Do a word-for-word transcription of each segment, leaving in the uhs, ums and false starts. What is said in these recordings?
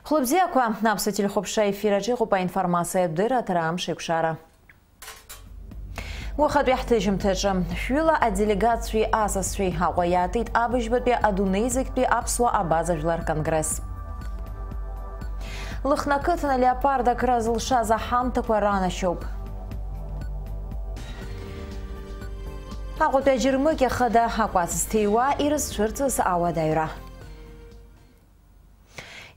Хәлыбзиақәа, аԥсуа телехәаԥшра ефир аҿы иҟоуп аинформациатә дырраҭара Амш еиқәшара. Уахатәи ҳҭыжьымҭаҿы, шәҩыла аделегатцәеи асасцәеи Аҟәа иаатит абыжьбатәи адунеи зегьтәи аԥсуа абаза жәлар конгресс. Лыхны ақыҭан алеопард акра зылшаз аҳамҭақәа ранашьоуп. Аҟәатәи аџьармыкьа хада акәац зҭиуа ирызцәырҵыз ауадаҩра.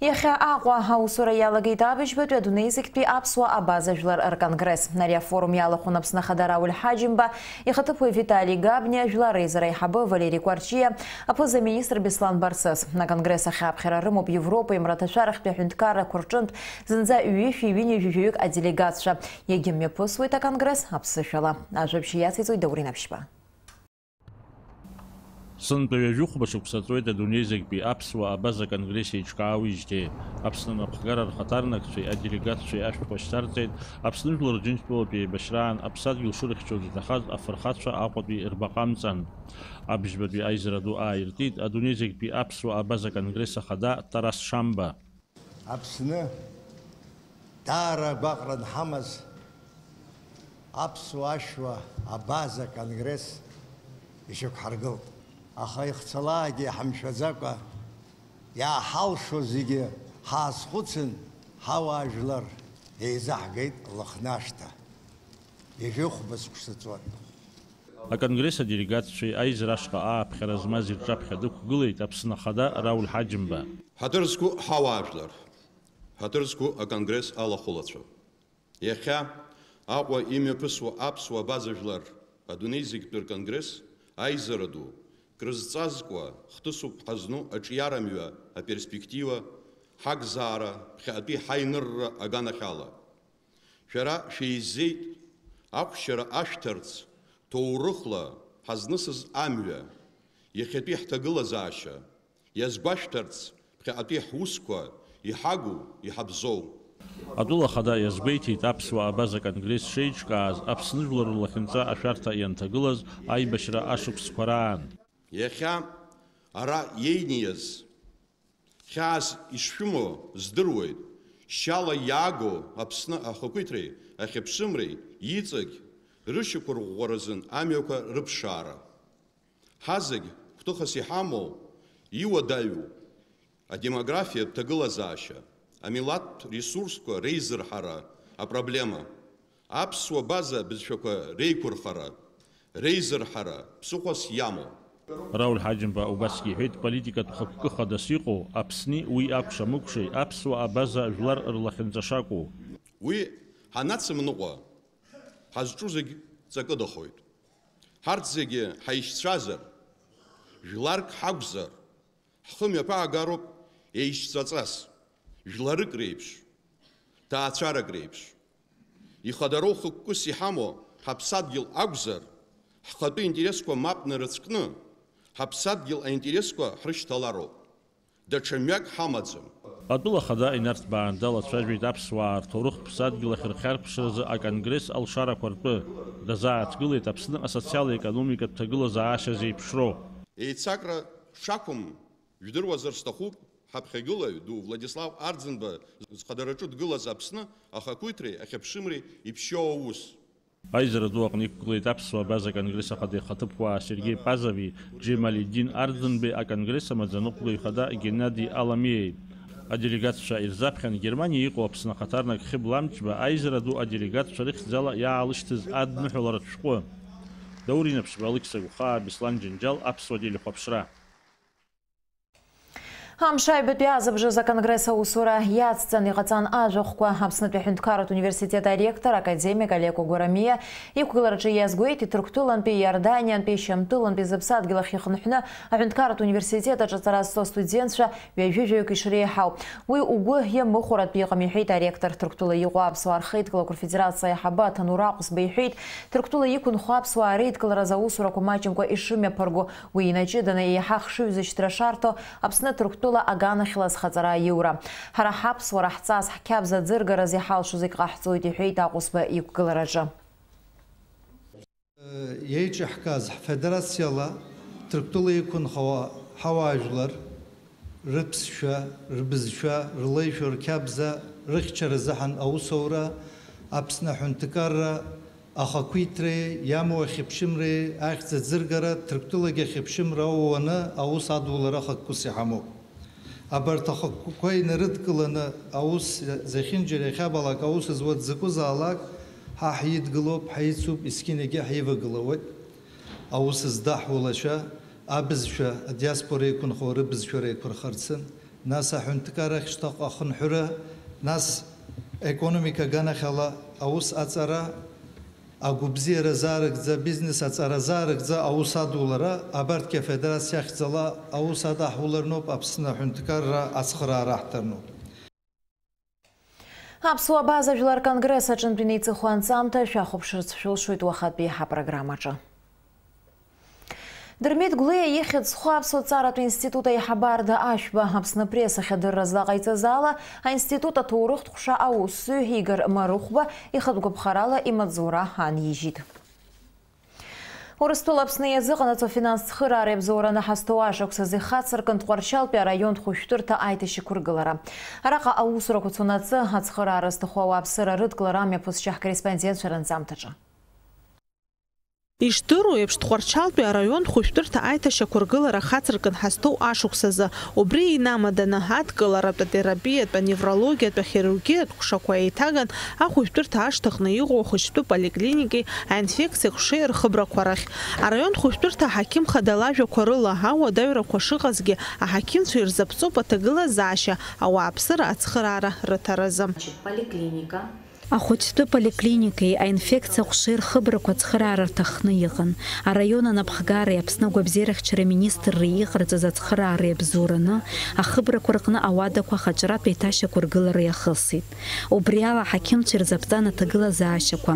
Иахьа Аҟәа аусура иалагеит абыжьбатәи адунеи зегьтәи аԥсуа абаза жәлар рконгресс. Ари афорум иалахәын Аԥсны Ахада Рауль Ҳаџьымба, ихаҭыԥуаҩ Витали Габниа, жәлар реизара аиҳабы Валери Кәарҷиа, аԥыза-министр Беслан Барцыц. Аконгресс ахь аԥхьара рымоуп Европеи мраҭашәарахьтәи аҳәынҭқаррақәа рҿынтә зынӡа ҩышәи ҩынҩажәи жәаҩык аделегатцәа. Иагьа мҩаԥысуеит аконгресс аԥсышәала. Ажәабжь иациҵоит Даур Инаԥшьба. Сынтәа ҩажәихәба шықәса ҵуеит адунеи зегьтәи аԥсуа абаза конгресс еиҿкаауеижьҭеи. Аԥсны анапхгара рхаҭарнакцәеи аделегатцәеи ашәҭқәа шьҭарҵеит Аԥсны Жәлар Џьынџьтәылатәи еибашьраан аԥсадгьыл шырхьчоз иҭахаз афырхацәа Аҟәатәи рбаҟа амҵан. Абыжьбатәи аизара ду ааиртит адунеи зегьтәи аԥсуа абаза конгресс ахада Тарас Шамба. Аԥсны даара агәаҟра анҳамаз, аԥсуа-ашәуа абаза конгресс ишьақәҳаргылт. Аха ихцалаагьы ҳамшәаӡакәа, иааҳалшо зегьы ҳаазхәыцын, ҳауаажәлар еизаҳгеит Лыхны ашҭа. Ҩажәихәба шықәса ҵуан. Аконгресс аделегатцәеи аизара ашҟа ааԥхьара змаз ирҿаԥхьа дықәгылеит Аԥсны Ахада Рауль Ҳаџьымба. Ҳаҭыр зқәу ҳауаажәлар, ҳаҭыр зқәу аконгресс алахәылацәа. Иахьа Аҟәа имҩаԥысуа аԥсуа абаза жәлар адунеи зегьтәи рконгресс аизара ду, крызҵазкуа хҭысуп ҳазну аҿиарамҩа аперспектива, ҳакзаара, ԥхьаҟатәи ҳаинырра аганахьала. Шәара шәеизеит, ахәшьара ашәҭарц, ҭоурыхла ҳазнысыз амҩа, иахьатәи ҳҭагылазаашьа, иазгәашәҭарц, ԥхьаҟатәи ҳусқәа, иҳагу, иҳабзоу. Атәыла ахада иазгәеиҭеит аԥсуа абаза конгресс шеиҿкааз Аԥсны жәлар рлахьынҵа ашәарҭа ианҭагылаз аибашьра ашықәсқәа раан. Иахьа ара иеиниаз, хьаас ишшәымоу здыруеит, шьала иаагоу Аԥсны ахақәиҭреи ахьыԥшымреи иҵегь рышьақәырӷәӷәаразын амҩақәа рыԥшаара. Ҳазегь гәҭыхас иҳамоу, иуадаҩу адемографиатә ҭагылазаашьа, амилаҭтә ресурсқәа реизырҳара апроблема, аԥсуа база бызшәақәа реиқәырхара, реизырҳара ԥсыхәас иамоу. Рауль Ҳаџьымба убасгьы иҳәеит, политикатә хықәкы хадас иҟоу Аԥсни уи акәша-мыкәшеи аԥсуа абаза жәлар рлахьынҵа шакәу. Уи ҳанацымныҟәа, ҳазҿу зегь ҵакыдахоит. Ҳарҭ зегьы ҳаишьцәазар, жәларк ҳакәзар, ҳхы мҩаԥаагароуп еишьцәаҵас, жәларык реиԥш, ҭаацәарак реиԥш. Ихадароу хықәкыс иҳамоу ҳаԥсадгьыл акәзар, ҳхатәы интересқәа мап нарыцәкны, ҳаԥсадгьыл аинтересқәа ҳрышьҭалароуп. Даҽа мҩак ҳамаӡам. Атәыла ахада инарҭбаан далацәажәеит аԥсуаа рҭоурыхтә ԥсадгьыл ахь рхьарԥшразы аконгресс алшарақәа ртәы, дазааҭгылеит Аԥсны асоциал-економикатә ҭагылазаашьа зеиԥшроу. Еицакра шақәым жәдыруазар сҭахуп, ҳаԥхьагылаҩ ду Владислав Арӡынба зхадараҿы дгылаз Аԥсны ахақәиҭреи ахьыԥшымреи иԥшьоу аус. Аизара ду аҟны иқәгылеит аԥсуа абаза конгресс ахада ихаҭыԥуаа Сергеи Пазови, Џьемалиддин Арӡынбеи, аконгресс амаӡаныҟәгаҩ хада Геннади Аламиеи. Аделегатцәа ирзаԥхьан Германиа иҟоу Аԥсны ахаҭарнак Хьыбла Амҷба аизара ду аделегатцәа рыхьӡала иаалышьҭыз адныҳәаларатә шәҟәы. Даур Инаԥшьба, Алықьса Гәхаа, Беслан Џьанџьал, аԥсуа телехәаԥшра. Амш аҩбатәи азыбжазы аконгресс аусура иацҵан иҟаҵан ажәахәқәа. Аԥснытәи аҳәынҭқарратә университет аректор академик Алеко Гәарамиа иқәгылараҿы иазгәеиҭеит, Ҭырқәтәылантәи, Иорданиантәи, Шьамтәылантәи зыԥсадгьыл ахь ихынҳәны аҳәынҭқарратә университет аҿы аҵара зҵо астудентцәа ҩажәи жәаҩык ишреиҳау. Уи угәы иамыхәаратәы иҟам, иҳәеит аректор. Ҭырқәтәыла иҟоу аԥсуаа рхеидкылақәа рфедерациа аиҳабы Аҭанур Аҟәсба иҳәеит, Ҭырқәтәыла иқәынхо аԥсуаа реидкыларазы аусурақәа маҷымкәа ишымҩаԥырго. Уи инаҷыданы еиҳа хшыҩзышьҭра шарҭо Аԥсны Ҭырқәтәыла аганахьала зхаҵара аиура. Ҳара ҳаԥсуара, ҳҵас, ҳқьабз аӡыргараз иҳалшо зегь ҟаҳҵоит, иҳәеит Аҟәсба иқәгылараҿы. Еиҿаҳкааз ҳфедерациала Ҭырқәтәыла иқәынхауа ҳауаажәлар Рыԥсшәа, рыбызшәа, рлеишәа, рқьабза, рыхьчара азыҳәан аусура, Аԥсны аҳәынҭқарра ахақәиҭреи, иамоу ахьыԥшымреи ахьӡ аӡыргара, Ҭырқәтәылагьы ахьыԥшымра аууаны аус адулара хықәкыс иҳамоуп. Абарҭ ахықәкқәа инарыдкыланы аус зехьынџьара иахьабалак аус зуа дзакәызаалак ҳа ҳидгылоуп, ҳаицуп, есқьынагьы ҳаивагылауеит. Аус здаҳуа лашәа абызшәа, адиаспора иқәынхо рыбызшәа реиқәырхарцын, нас аҳәынҭқарра ахьышьҭахь ахынҳәра, нас аекономика аганахьала аус аҵара, агәабзиара азаарыгӡа, абизнес аҵара азаарыгӡа аус адулара, абарҭгьы афедерациа ахьӡала аус адаҳуларноуп, Аԥсны аҳәынҭқарра ацхыраара аҳҭарноуп. Аԥсуа абаза жәлар конгресс аҿынтә инеиҵыху анҵамҭа шәахәаԥшырц шәылшоит уахатәи ҳапрограммаҿы. Дырмит Гәлиа ихьӡ зху Аԥсуа ҵаратә институт аиҳабарда Ашәба Аԥсны апрессахь адырра злаҟаиҵаз ала, аинститут аҭоурыхтә ҟәша аусзуҩ Игор Марыхәба ихатә гәаԥхарала имаҵзура аанижьит. Урыстәыла Аԥсны иазыҟанаҵо афинанстә цхыраареи абзоураны ҳазҭоу ашықәсазы ихацыркын Тҟәарчалтәи араионтә хәышәтәырҭа аиҭашьақәыргылара. Араҟа аусурақәа цонаҵы ацхыраара зҭаху ауааԥсыра рыдкылара амҩаԥысшьа ҳкорреспондентцәа рынҵамҭаҿы. Ишдыру еиԥш, Тҟәарчалтәи араионтә хәышәтәырҭа аиҭашьақәыргылара хацыркын ҳазҭоу ашықәсазы. Убри инамаданы, адкыларатә, атерапиатә, аневрологиатә, ахирургиатә ҟәшақәа еиҭаган ахәышәтәырҭа ашҭаҟны иҟоу ахәыҷтәы поликлиникеи аинфекциа ҟәшеи рхыбрақәа рахь. Араион хәышәтәырҭа аҳақьым хада лажәақәа рыла, ауадаҩрақәа шыҟазгьы, аҳақьымцәа ирзаԥҵоуп аҭагылазаашьа ауааԥсыра ацхыраара рыҭаразы. Значит, поликлиника. Ахәыҷтәы поликлиникеи аинфекциа ҟәшеи рхыбрақәа ацхыраара рҭахны иҟан. Араион анапхгареи Аԥсны агәабзиарахьчара министрреи иҟарҵаз ацхыраареи абзоураны, ахыбрақәа рҟны ауадақәа ахаҿратә еиҭашьақәыргылара иахысит. Убри ала аҳақьымцәа ирзаԥҵан аҭагылазаашьақәа,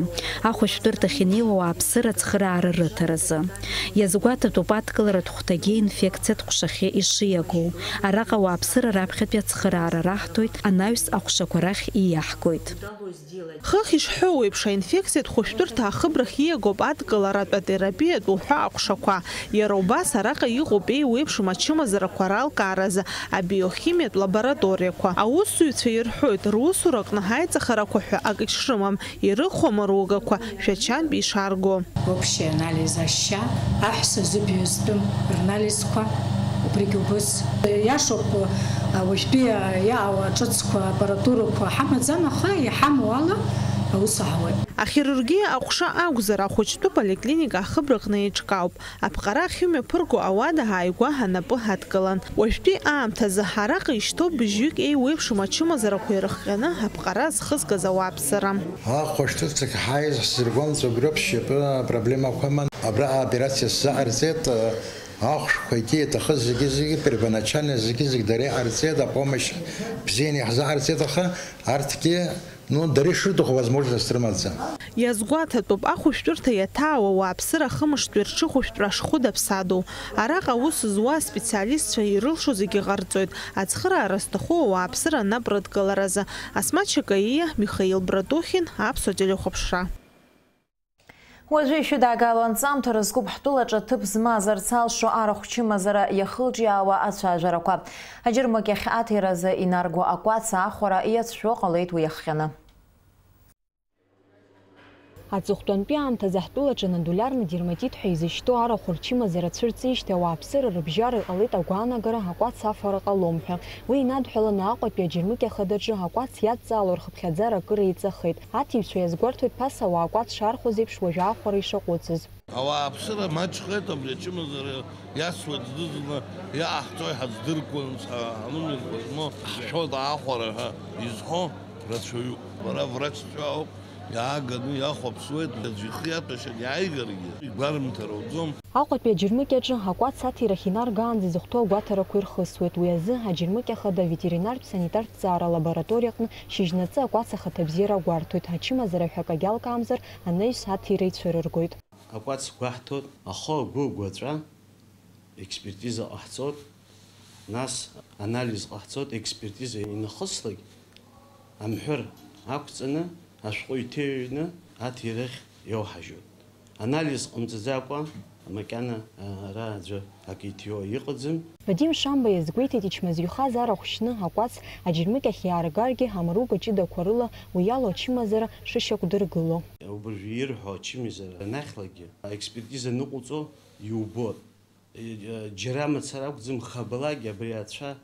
ахәышәтәырҭахь инеиуа ауааԥсыра ацхыраара рыҭаразы. Иазгәаҭатәуп адкыларатә хәҭагьы инфекциатә ҟәшахьы ишиагоу. Араҟа ауааԥсыра раԥхьатәи ацхыраара раҳҭоит, анаҩс аҟәшақәа рахь ииаҳгоит. Хыхь ишҳәоу еиԥш, аинфекциатә хәышәтәырҭа ахыбрахь ииагоуп адкыларатә атерапиатә уҳәа аҟәшақәа. Иара убас араҟа иҟоуп еиуеиԥшым ачымазарақәа ралкааразы абиохимиатә лабораториақәа. Аусзуҩцәа ирҳәоит, русураҟны ҳаиҵахарақәа ҳәа акгьы шрымам, ирыхәо амыругақәа шәачантә ишарго. Общий анализ ашьа, аҳәса зыбаҩ зтәым рнализқәа, убригь убыс. Иашоуп, уажәтәи иаауа ҿыцқәа, аппаратурақәа ҳамаӡам, аха иҳамоу ала аус аҳауеит. Ахирургиа аҟәша акәзар, ахәыҷтәы поликлиника ахыбраҟны еиҿкаауп. Аԥҟара ахьымҩаԥырго ауада ааигәа ҳанапы ҳадкылан. Уажәтәи аамҭазы араҟа ишьҭоуп быжьҩык еиуеиԥшым ачымазарақәа ирыхҟьаны аԥҟара зхызгаз ауааԥсыра. Ахәышәтәырҭахь ҳааиз ҳзыргәамҵуа убриоуп шьапы апроблемақәа аман. Абра аоперациа сзаҟарҵеит, ахәшәқәагьы иаҭахыз зегьы-зегьы первоначально зегьы-зегь дара иҟарҵеит, апомощь бзианы иаҳзаҟарҵеит, аха арҭгьы Ну, дара ишырҭаху возможность рымаӡам. Иазгәаҭатәуп, ахәышәтәырҭа иаҭаауа ауааԥсыра ахымшҭтәи рҽыхәышәтәра ашхәы даԥсадоу. Араҟа аус зуа аспециалистцәа ирылшо зегьы ҟарҵоит, ацхыраара зҭаху ауааԥсыра анапрыдкыларазы. Асмаҭ Чакаиа, Михаил Братухин, Аԥсуа телехәаԥшра. Уажәы ишәыдаагало анҵамҭа рызкуп ҳтәылаҿы ҭыԥ змазарц алшо арахә чымазара иахылҿиаауа ацәажәарақәа. Аџьармыкьахь аҭиразы инарго акәац аахәара иацәшәо ҟалеит уи иахҟьаны. Аҵыхәтәантәи аамҭазы ҳтәылаҿы нодулиарный дерматит ҳәа изышьҭоу арахә рчымазара цәырҵижьҭеи ауааԥсыра рыбжьара иҟалеит агәаанагара акәац афара ҟалом ҳәа. Уи инадҳәаланы Аҟәатәи аџьармыкьа хадаҿы акәац иадҵаало рхыԥхьаӡара акыр еиҵахеит. Аҭиҩцәа иазгәарҭоит ԥаса ауаа акәац шархәоз еиԥш уажәы аахәара ишаҟәыҵыз. Ауааԥсыра маҷхеит, абри ачымазара иасуеит зны-зынла, иҟаҳҵои ҳаздыркуа, нас ҳанымҩыркуа змоу ҳшәоит аахәара ҳәа изҳәо рацәаҩуп. Бара врачцәа ауп, иааганы иахәаԥшуеит, аӡә ихы иаҭәашьа иааигаргьы игәарымҭар ауӡом. Аҟәатәи аџьармыкьаҿы акәац аҭирахь инаргаанӡа изыхәҭоу агәаҭарақәа ирхысуеит. Уи азы аџьармыкьа хада аветеринартә санитартә ҵаара алабораториаҟны шьыжьнаҵы акәац ахаҭабзиара агәарҭоит, ачымазара ҳәа акагьы алкаамзар, анаҩс аҭира ицәырыргоит. Акәац гәаҳҭоит, ахы, агәы, агәаҵәа, експертиза ҟаҳҵоит, нас анализ ҟаҳҵоит, експертиза инахыслак, амҳәыр ақәҵаны, ашәҟәы иҭыҩны аҭирахь иоуҳажьуеит. Анализ ҟамҵаӡакәа, Макьана ара аӡәы акы иҭиуа иҟаӡам. Вадим Шамба иазгәеиҭеит, ичмазаҩхаз арахә шьны акәац аџьармыкьахь иааргаргьы, амаруга ҷыдақәа рыла уи ала ачымазара шышьақәдыргыло. Убыржәы ирҳәо ачымазара анахьлагьы аекспертиза ныҟәуҵо иубоит. Џьара мацара акәӡам, хабалагьы абри ацәа,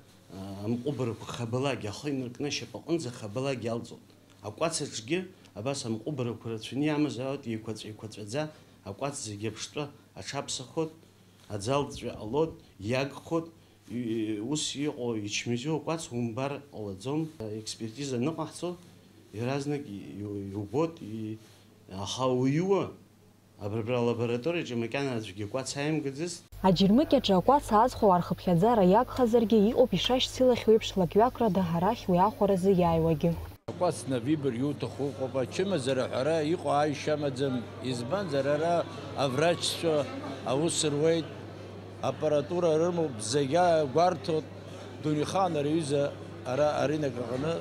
амҟәыбарақәа хабалагьы ахы инаркны ашьапаҟынӡа хабалагьы алҵуеит. Акәац аҿгьы абас амҟәыбарақәа рацәаны иамазаауеит, еиқәаҵәа-еиқәаҵәаӡа акәац зегьы аԥштәы аҽаԥсахоит, аӡалҵәҩа ҟалоит, иагхоит, и-, ус иҟоу ичмазаҩу акәац умбар ҟалаӡом. Експертиза аныҟаҳҵо, иаразнак и-, иу-, иубоит, и-, аха уиуа, абри абра алабораториаҿы макьана аӡәгьы акәац аимгаӡацт. Аџьармыкьаҿы акәац аазхәо архыԥхьаӡара иагхазаргьы, иҟоуп ишашьцылахьоу еиԥш лакҩакрада арахь уи ахәаразы иааиуагьы. Акәац навибар иуҭаху ыҟоуп, ачымазара ҳәара иҟоу ааишьа амаӡам, избанзар, ара аврачцәа аус руеит, аппаратура рымоуп, зегьы гәарҭоит, Дунеихаан ари аҩыза ара аринок аҟны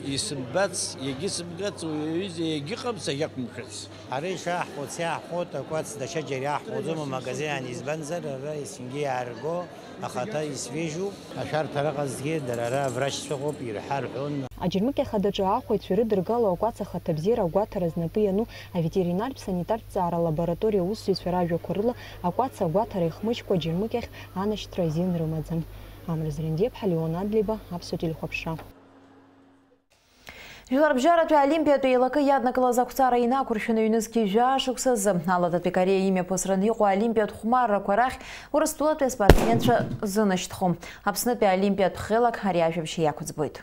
исымбац, иагьысымгац, уи аҩыза иагьыҟам, сагьақәымшәац. Ара ишаҳхәац иаҳхәоит, акәац даҽаџьара иаҳхәаӡом амагазин ан, избанзар, ара есқьынгьы иаарго, ахаҭа исвежьуп. Ашәарҭара ыҟазҭгьы, дара ара аврачцәа ыҟоуп, ирҳәа рҳәон. Аџьармыкьа хадаҿы аахәаҩцәа ирыдыргало акәац ахаҭабзиара агәаҭара знапы иану аветеринартә санитартә ҭҵаара алабораториа аусзуҩцәа ражәақәа рыла, акәац агәаҭара ихмыжькәа аџьармыкьахь анашьҭра азин рымаӡам. Амра Зрендиаԥҳа, Леон Адлеиба, Аԥсуа телехәаԥшра. Жәларбжьаратәи Олимпиатәи еилакы иаднакылаз ақәҵара инақәыршәаны ҩнызқьи жәаа шықәсазы Аладатәи Кореиа имҩаԥысраны иҟоу Олимпиатә хәмаррақәа рахь Урыстәылатәи аспортсменцәа зынашьҭхо. Аԥснытәи Олимпиатә хеилак ари ажәабжь иақәыӡбоит.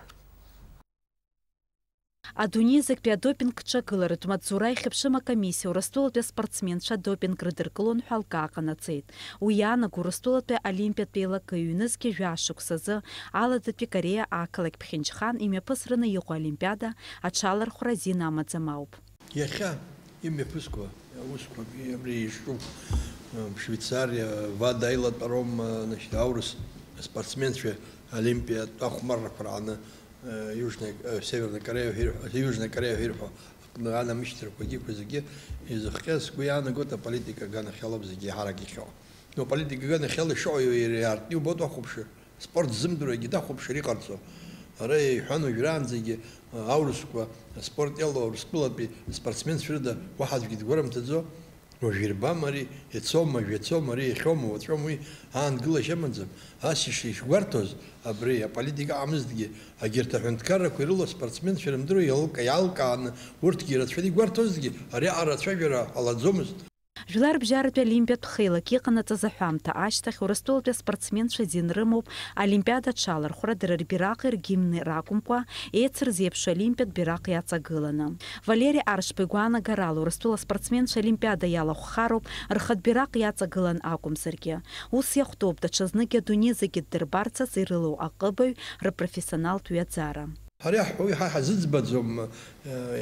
Адунеи зегьтәи адопинг ҽаԥсахратә маҵзура ихьыԥшым акомиссиа Урыстәылатәи аспортсменцәа адопинг рыдыркылон ҳәа алкаа ҟанаҵеит. Уи иаанаго Урыстәылатәи Олимпиатә еилакы ҩнызқьи жәаа шықәсазы Аладатәи Кореиа ақалақь Ԥхьынџьхан имҩаԥысраны иҟоу Олимпиада аҽалархәра азин амаӡам ауп. Иахьа имҩаԥысқәа аусқәа абри ишҿу, Швеицариа, Вада аилатәароума, значит, аурыс спортсменцәа Олимпиатә ахәмаррақәа рааны, Южная, Северная Корея ҳәа ирҳәо, Южная Корея ҳәа ирҳәо аҟны анамышьҭрақәагьы, зегьы изыхҟьаз, сгәы иаанагоит, аполитика аганахьалоуп зегьы еиҳарак ихьоу. Но аполитика аганахьала ишыҟоу иара иаартны иубоит, уахәаԥшыр. Спорт ззымдыруагьы дахәаԥшыр иҟарҵо. Ара иҳәан уажәраанӡагьы, а, аурысқәа аспорт иалоу Урыстәылатәи аспортсменцәа рыда уаҳа аӡәгьы дгәарымҭаӡо. Уажә ирбама ари, ицома, жәа цома, ари иахьоума, уаҵәоума, уи аангылашьа амаӡам. Ас иш-, ишгәарҭоз, абри аполитика аҟамызҭгьы, агьырҭ аҳәынҭқаррақәа ирылоу аспортсменцәа ирымдыруа иалка-, иалкааны урҭгьы ирацәаны игәарҭозҭгьы, ари аҟара ацәажәара ҟалаӡомызт. Жәларбжьаратәи Олимпиатә хеилак иҟанаҵаз аҳәамҭа ашьҭахь Урыстәылатәи аспортсменцәа азин рымоуп Олимпиада аҽалархәра дара рбираҟи ргимни ракәымкәа, еицырзеиԥшу Олимпиатә бираҟ иаҵагыланы. Валери Аршба игәаанагарала, Урыстәыла аспортсменцәа Олимпиада иалахәхароуп рхатә бираҟ иаҵагылан акәымзаргьы. Ус иахәҭоуп даҽазныкгьы адунеи зегьы ддырбарц азы ирылоу аҟыбаҩ рпрофессионалтә ҩаӡара. Ҳара иаҳҳәо, ҳа иҳазыӡбаӡом, э,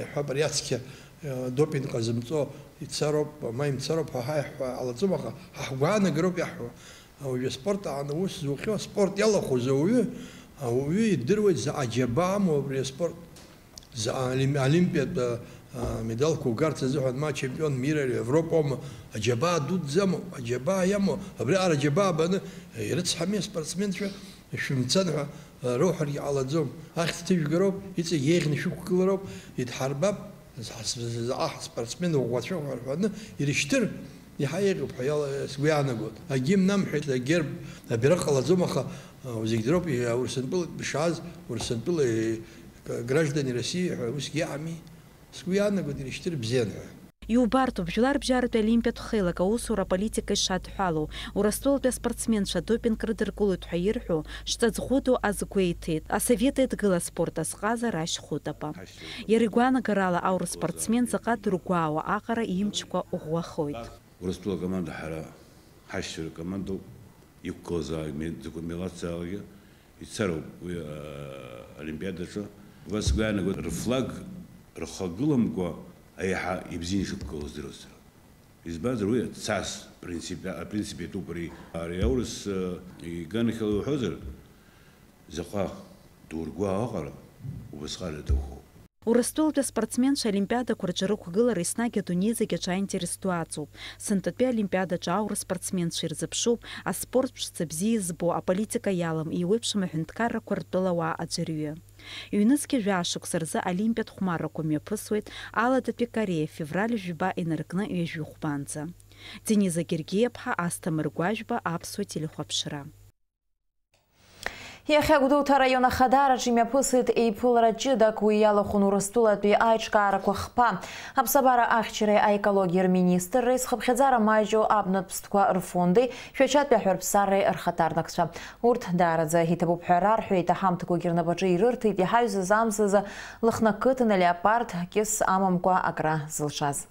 иаҳҳәап, ари ацқьа, э, допинг ҟазымҵо ицароуп, ма имцароуп ҳәа ҳаиҳәа ҟалаӡом, аха ҳгәаанагароуп иаҳҳәо. Уажәы аспорт аҟны аус зухьоу, аспорт иалахәыз ауаҩы, ауаҩы идыруеит заҟа џьабаа амоу абри аспорт. Заҟа олим-, олимпиатә, а, медалқәа угарц азыҳәан, ма чемпион мира, Европоума, аџьабаа дуӡӡа амоу, аџьабаа иамоу, абриаҟара аџьабаа баны, ирыцҳами аспортсменцәа? Ишәымцан ҳәа, а, роуҳәаргьы ҟалаӡом. Ахьӡ ҭыжәгароуп, иҵегь еиӷьны шәықәгылароуп, идҳарбап, заҟа ҳспортсмен ӷәӷәацәоуп ҳәа рҳәаны ирышьҭыр, иаҳа еиӷьуп ҳәа иала-, сгәы иаанагоит. Агимн амҳәеит, агерб, абираҟ ҟалаӡом, аха, а, зегь дроуп, и-, Урыстәылатәи дшааз, Урыстәылатәи, э, граждане России ҳәа усгьы иҟами. Сгәы иаанагоит ирышьҭыр бзиан ҳәа. Иубарҭоуп, жәларбжьаратәи Олимпиатә хеилак аусура аполитика ишадҳәалоу, Урыстәылатәи аспортсменцәа адопинг рыдыркылоит ҳәа ирҳәо, шҵа зхәыдоу азгәеиҭеит Асовет Еидгыла аспорт азҟаза Рашь Хәытапа. Иара игәаанагарала, аурыс спортсмен заҟа дыргәаауа аҟара имчқәа ӷәӷәахоит. Урыстәыла акоманда ҳара ҳашьцәа ркомандоуп. Иқәгылазаалак, ме-, закәытә милаҭзаалакгьы ицароуп уи, а, Олимпиадаҿы. Убас сгәы иаанагоит, рфлаг рхагыламкәа аиаҳа ибзианы ишықәгылоу здыруеит сара. Избанзар, уи цас принципи-, апринцип иатәуп ари. Ари аурыс, а, иганахьала уҳәозар, заҟа дургәаау аҟара убасҟак иҭахуп. Урыстәылатәи аспортсменцәа аолимпиадақәа рҿы рықәгылара еснагь адунеи зегь аҿы аинтерес ду аҵоуп. Сынтәатәи аолимпиадаҿы аурыс спортсменцәа ирзыԥшуп, аспорт ԥшӡа бзиа избо, аполитика иалам еиуеиԥшым аҳәынҭқаррақәа ртәыла ауаа аӡәырҩы. Ҩнызқьи жәаа шықәса рзы олимпиатә хәмаррақәа мҩаԥысуеит Аладатәи Кореиа февраль жәба инаркны ҩажәи хәбанӡа. Дениза Гергиаԥҳа, Асҭамыр Гәажәба, Аԥсуа телехәаԥшра. Иахьа Гәдоуҭа араион Ахадаараҿы имҩаԥысит еиԥылара ҷыдак, уи иалахәын Урыстәылатәи аиҿкаарақәа хԥа, аԥсабара ахьчареи аекологиеи рминистрреи, зхыԥхьаӡара маҷу абнатә ԥстәқәа рфонди, Шәачатәи аҳәарԥсареи рхаҭарнакцәа. Урҭ даараӡа иҭабуп ҳәа рарҳәеит, аҳамҭақәагьы рнапаҿы ирырҭеит иҳаҩсыз амзазы Лыхны ақыҭан алеопард кьыс амамкәа акра зылшаз.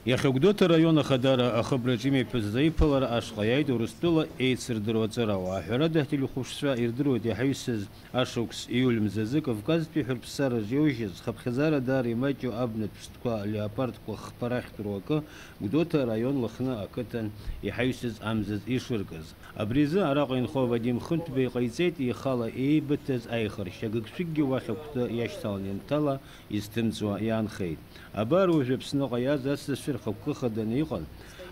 Иахьа Гәдоуҭа араион Ахадара ахыбраҿы имҩаԥысыз аиԥылара ашҟа иааит Урыстәыла еицырдыруа аҵарауаа. Ҳәарада, ҳтелехәаԥшцәа ирдыруеит иаҳаҩсыз ашықәс ииуль мзазы Кавказтәи ҳәарԥсараҿ иоужьыз, хыԥхьаӡара даара имаҷу абнатә ԥстәқәа, алеопардқәа хԥа рахьтә руакы Гәдоуҭа араион Лыхны ақыҭан иҳаҩсыз амзазы ишыркыз. Абри азы араҟа инхо Вадим Хынҭәба иҟаиҵеит, ихала еибыҭаз аихыршьа гыгшәыггьы уахь акәты иашьҭалан ианҭала, изҭымҵуа иаанхеит. Абар уажәы Аԥсныҟа иааз асасцәа рхықәкы хаданы иҟан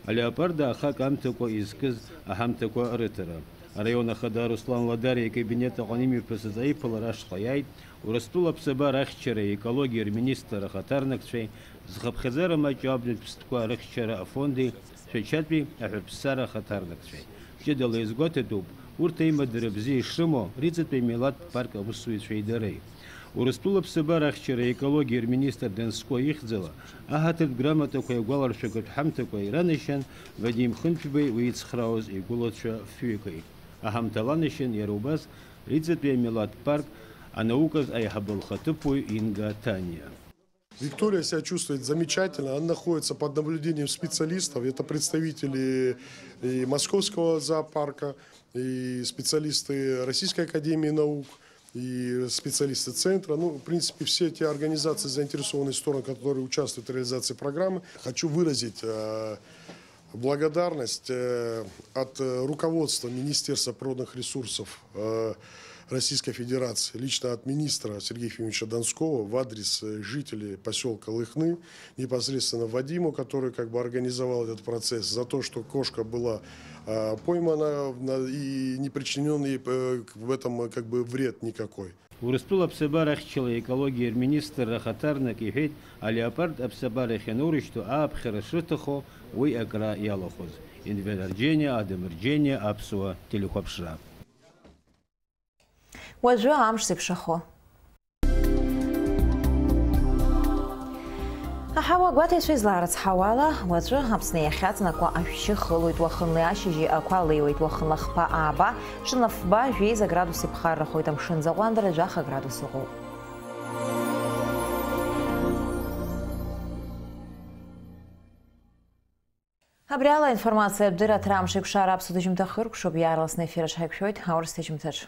алеопард аахак амҭакәа изкыз аҳамҭақәа рыҭара. Араион ахада Руслан Ладариа икабинет аҟны имҩаԥысыз аиԥылара ашҟа иааит Урыстәыла аԥсабара ахьчареи аекологиеи рминистр ахаҭарнакцәеи, зхыԥхьаӡара маҷу абнатә ԥстәқәа рыхьчара афонди Шәачатәи аҳәарԥсара ахаҭарнакцәеи. Ҷыдала иазгәаҭатәуп урҭ аимадара бзиа ишрымоу Риҵатәи амилаҭтә парк аусзуҩцәеи дареи. Урыстәыла аԥсабара ахьчара аекологиа рминистр Донско ихьӡала аҳаҭыртә грамотақәеи агәаларшәагатә ҳамҭақәеи ранашьан Вадим Хынҭәбеи уи ицхраауаз игәылацәа фҩыкеи. Аҳамҭа ланашьан иара убас Риҵатәи амилаҭтә парк анауказ аиҳабы лхаҭыԥуаҩ Инга Таниа. Виктория себя чувствует замечательно. Она находится под наблюдением специалистов. Это представители и Московского зоопарка, и специалисты Российской академии наук, и специалисты центра. Ну, в принципе, все те организации, заинтересованные стороны, которые участвуют в реализации программы. Хочу выразить э, благодарность э, от э, руководства Министерства природных ресурсов э, Российской Федерации, лично от министра Сергея Ефимовича Донского в адрес э, жителей поселка Лыхны, непосредственно Вадиму, который как бы организовал этот процесс, за то, что кошка была э, поймана на- и не причинен ей э, в этом э, как бы вред никакой. Урыстәыла аԥсабара ахьчала аекологиа рминистрра ахаҭарнак иҳәеит, алеопард аԥсабара ахьаноурышьҭуа ааԥхьара шрыҭахо уи акра иалахәыз. Енвер Арџьениа, Адам Арџьениа, Аԥсуа телехәаԥшра. Уажәы амш зеиԥшрахо. Аҳауа гәаҭеицәа излаарыцҳауала, уаҵәы Аԥсны иахьаҵнакуа ашәшьы хылоит, уахынла ашьыжьи ақәа леиуеит, уахынла хԥа ааба, ҽынла фба, жәеиза градус иԥхаррахоит, амшын аӡы аҟәандара жәаха градус ыҟоуп. Абри ала аинформациатә дырраҭара амш еиқәшара аԥсуа ҭыжьымҭа хыркәшоуп, иаарласны аефир аҿы ҳаиқәшәоит аурыс ҭыжьымҭаҿ.